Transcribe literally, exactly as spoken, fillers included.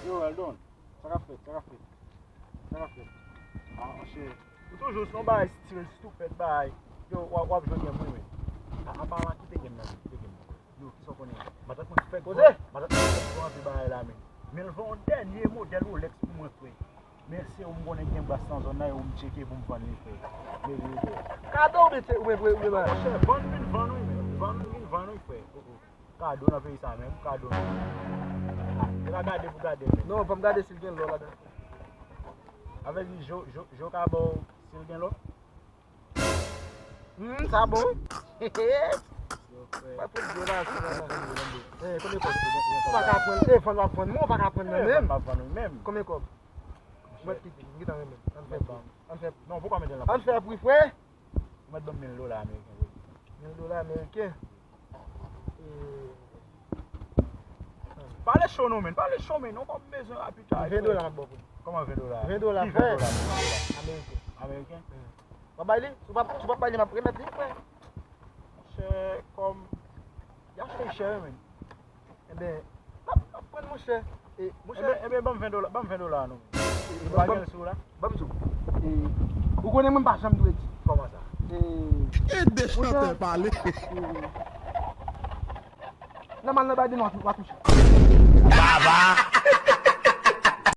Yo, Eldon, sa k ap fèt? Sa k ap fèt? Sa k ap fèt? Ah, monchè, ou toujou sou yon bagay stil, stupid bagay. Yo, w ap, w ap jwenn yon mwen, men. A, a pa la, kite game nan, kite game nan. Yo, kisa w konnen? Matant mwen fèk Koze! Vann, matant mwen fèk vann anpil bagay la, men. Men l vann yon dènye modèl Rolex pou mwen, frè. Men se ou m konnen gen bas nan zòn nan, e ou m tcheke pou m vann li, frè. Men, men, men. Kado oubyen se, oubyen, oubyen, oubyen bagay? Monchè, vann vin vann, wi, men. Vann vin vann, wi, frè. Oh, oh. Kado nan peyi sa menm, kado nan. E pa gade pou gade menm. Non, fò m gade si l gen lò ladan. Avèk li, Jo, Jo, Jo ka ba w si l gen lò? Hmm, sa bon. Yo, frè. Pa pran dlo la, sa la. Eh, konbyen kòb? Ou pa ka pran, eh, fann w ap fann mwen, ou pa ka pran nan menm. Eh, fann m ap fann ou menm. Konbyen kòb? Mwen kite, m gentan renmen. Ann fè pri. Ann fè pri. Non, poukwa mete l nan pòch? Ann fè pri, frè. Ou mèt ban m mil dola ameriken, wi. Mil dola ameriken? E, pale cho non, men. Pale cho, men. Non, kòm bezwen rapid la, ven dola m ap ba w pou li. Kòman ven dola? Ven dola, frè. Ki ven dola? Ameriken. Ameriken? W ap bay li? Si w pa, si w pa bay li, m ap remèt li, frè. Monchè, kòm, y achte chè, wi, men. Enben, m ap, m ap pran, monchè. E, monchè. Enben, enben, ban m ven dola, ban m ven dola non. E, ou pa gen l sou ou la? Ban m di w. E, ou konnen mwen m pa janm dwe di. Kòman sa? E, e de chantè pale. E, lè m al nan bay de nwa, w a touche. Baba!